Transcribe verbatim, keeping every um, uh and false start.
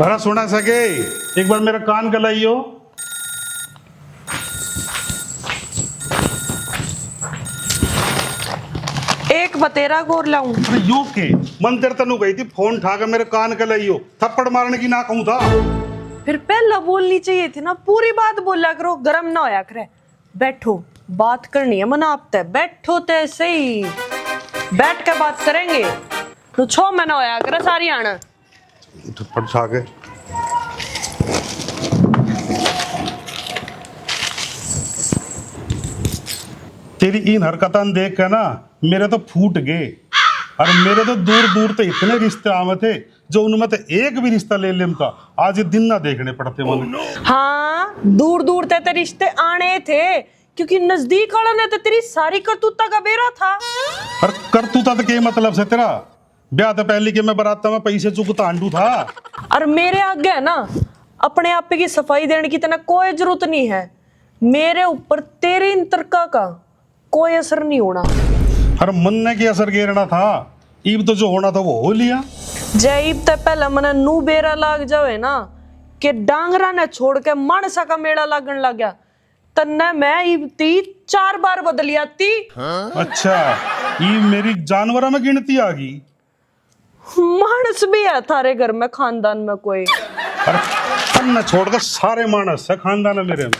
अरे सुना सके, एक बार मेरा कान गलाइयो। एक बतेरा गोर लाऊं। अरे यो के? मन तेरे तनु गई थी, फोन ठा के मेरे कान गलाइयो, थप्पड़ मारने की ना कहूं था। फिर पहला बोलनी चाहिए थी ना, पूरी बात बोला करो, गरम ना होया करे। बैठो, बात करनी है मना आप तै, बैठो तै सही, बैठ के बात करेंगे। तो छो महीना होया करे सारी आना। थप्पड़ खा के। तेरी इन हरकतां देख के ना मेरे तो फूट गए। और मेरे तो दूर दूर ते इतने रिश्ते आवे थे, जो उनमें ते एक भी रिश्ता ले लेता, आज ये दिन ना देखने पड़ते मने। हाँ, दूर दूर ते ते रिश्ते आने थे, क्योंकि नजदीक वाला ने तो तेरी सारी करतूता का बेरा था। और करतूता तो के मतलब से तेरा? ब्याह तो पहले के मैं बराता में पैसे चुगता हांडू था। और मेरे आगे है ना, अपने आप की सफाई देने की तना कोई जरूरत नहीं है। मेरे ऊपर तेरे इन तर्का का कोई असर नहीं होना। अरे मन ने के असर गेरना था, ईब तो जो होना था वो हो लिया। जय ईब ते पहले मने नू बेरा लाग जावे ना कि डांगरा ने छोड़ के मानसा का मेला लागण लग गया, तन्ने मैं ईब ती चार बार बदल आती। अच्छा, ईब मेरी जानवरा में गिनती आ गई। मानस भी है थारे घर में, खानदान में कोई? अरे तन्ने छोड़ के सारे मानस है खानदान है मेरे में।